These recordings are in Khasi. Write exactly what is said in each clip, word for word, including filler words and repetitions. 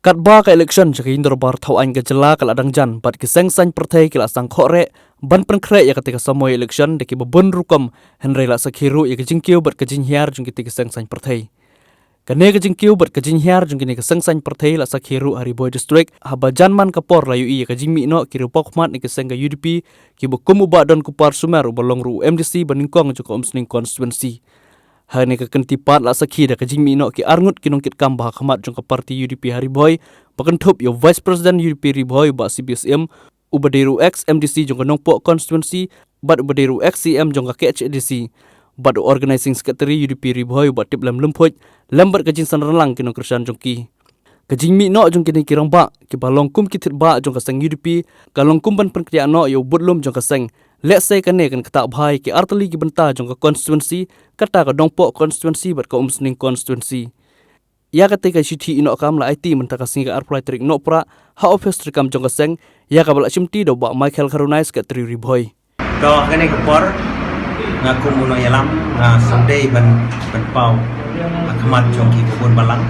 Katba ka election sha ka Ïing Dorbar Thaw Aiñ ka jylla ka la dang jan bad ki seng saiñ pyrthei ki la sdang khohreh ban pynkhreh ïa katei ka samoi election da kiba bun rukom, hynrei la sakhi ruh ïa ka jingkiew bad ka jinghiar jong kitei ki seng saiñ pyrthei. Kane ka jingkiew bad ka jinghiar jong kine ki seng saiñ pyrthei la sakhi ruh ha Ri Bhoi District, haba jan man ka por la ïohi ïa ka jingmih noh ki riewpawkhmat na ki seng ka U D P, kiba kum u Bah Donkupar Sumer uba long ruh u M D C ba nyngkong jong ka Umsning constituency. Ha kane ka kynti pat la sakhi da ka jingmih noh ki arngut ki nongkitkam ba ha khmat jong ka party U D P ha Ri Bhoi, ba kynthup ïa u Vice President U D P Ri Bhoi u Bah C B Syiem, uba dei ruh ex M D C jong ka Nongpoh constituency, bad uba dei ruh ex C M jong ka K H A D C, bad u Organizing Secretary U D P Ri Bhoi u Bah Tiplem Lymphuid, lem bad ka jingsan ranlang ki nongkyrshan jong ki. Ka jingmih noh jong kine ki rangbah kiba long kum ki thied bah jong ka seng U D P, ka long kum ban pynkynriah noh ïa u budlum jong ka seng. Lehse kane kan ktah bha ïa ki artylli ki bynta jong ka constituency, kata ka Nongpoh constituency bad ka Umsning constituency. Ïa katei ka shithi ïehnoh kam la aiti mynta ka sngi ka arphew lai tarik Nohprah ha ophis treikam jong ka seng, ïa kaba la shimti da u Bah Michael Kharunai, Secretary Ri Bhoi. To, ha kane ka por nga kum u nongïalam nga sngewdei ban, ban paw ha khmat jong ki babun balang.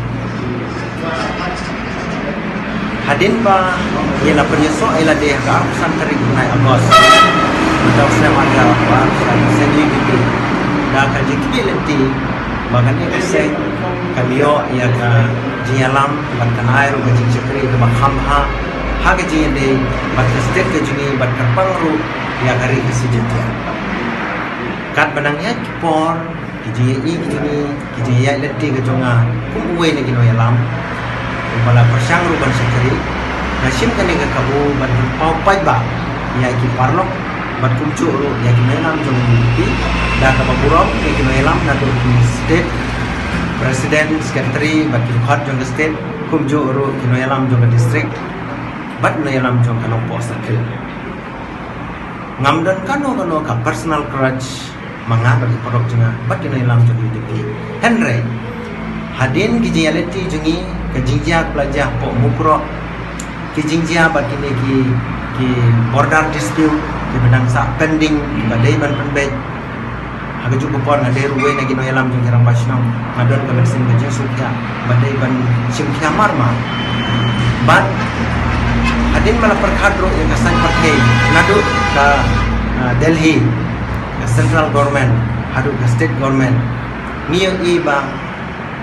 Hadien ba ngi la pynïasoh ïa lade ha ka arphew san tarik u bnai August, mynta u snem ar hajar arphew ar, ka seng U D P da ka jingkyrmen lynti ba kane ka seng kan ïoh ïa ka jingïalam bad kan ai ruh ka jingshakri kaba kham bha ha ka jingïadei bad ka state ka jong ngi bad kyrpang ruh ïa ka Ri Khasi Jaiñtia. Katba nang ïaid ki por, ki jingïaid ki jong ngi, ki jingïaid lynti ka jong nga kum uwei na ki nongïalam uba la pyrshang ruh ban shakri, nga shim kane ka kabu ban pynpaw paidbah ïa ki paralok bad kumjuh ruh ïa ki nongïalam jong U D P, da kaba burom ïa ki nongïalam naduh ki state president, secretary bad ki dkhot jong ka state, kumjuh ruh ki nongïalam jong ka district bad nongïalam jong ka Nongpoh Circle. Ngam don kano kano ka personal grudge ma nga bad ki paralok jong nga bad ki nongïalam jong U D P. Hynrei hadien ki jingïalehti jong ngi, ka jingjia kaba la jia hapoh Mukroh, ki jingjia bad kine ki, ki border dispute kiba dang sah pending, kiba dei ban pynbeit. Ha kajuh ka por nga dei ruh uwei na ki nongïalam jong ki rangbah shnong, nga don ka mynsiem ka jingsngewkhia ba dei ban shim khia marmar. Bad hadien ba la pyrkhat ruh ïa ka saiñ pyrthei naduh ka, ah, Delhi, ka central government haduh ka state government, ngi ïohi ba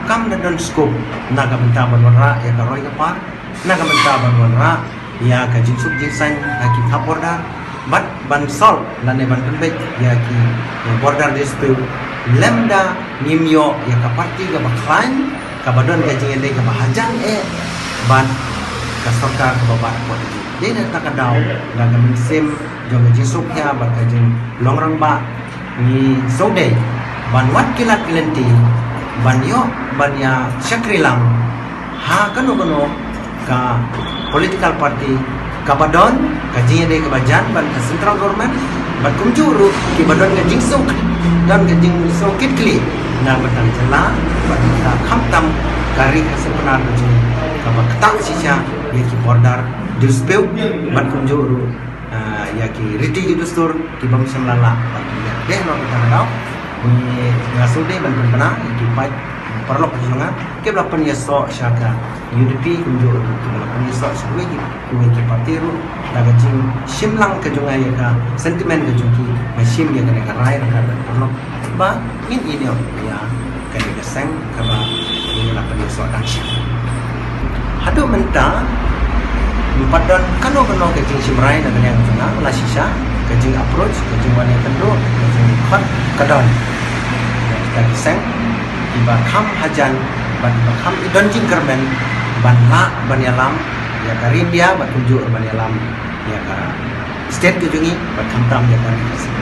kam da don scope na ka bynta ban wanrah ïa ka roi ka par, na ka bynta ban wanrah ïa ka jingsuk jingsaiñ ha ki khap border bad ban solve lane ban pynbeit ïa ki border dispute, lymda ngim ïoh ïa ka party kaba khlaiñ, kaba don ka jingïadei kaba hajan eh bad ka sorkar kaba bad party. Dei na kata ka daw, da ka mynsiem jong ka jingsngewkhia bad ka jinglong rangbah, ngi sngewdei ban wad ki lad ki lynti ban ïoh ban ïa shakri lang ha kano kano ka political party kaba don ka jingïadei kaba jan bad ka central government, bad kumjuh ruh kiba don ka jingsuk, don ka jingsuk kit khlieh na ka bynta ka jylla bad ka khamtam ka ri ka sngewtynnad ka jong kaba ktah shisha ïa ki border dispute bad kumjuh ruh, ah, ïa ki riti ki dustur ki bym shym la lah ban pynïaid. Dei na kata ka daw, ngi, nga sngewdei ban pynbna ïa ki paid paralok ka jong nga kiba la pynïasoh sha ka U D P, kumjuh ruh kiba la pynïasoh sha kiwei ki, kiwei ki party ruh, da ka jingshim lang ka jong nga ïa ka sentiment ka jong ki, nga shim ïa kane ka rai ryngkat bad paralok ba ngin ïehnoh ïa kane ka seng kaba ngi la pynïasoh dang shen. Haduh mynta ym pat don kano kano ka jingshim rai na ka liang jong nga, la shisha ka jing approach, ka jingwan ïakynduh, ka jingkhot ka don. Kita ki seng kiba kham hajan bad kiba kham don jingkyrmen ban lah ban ïalam ïa ka ri India bad kumjuh ban ïalam ïa ka state ka jong ngi bad khamtam ïa ka ri ka seng.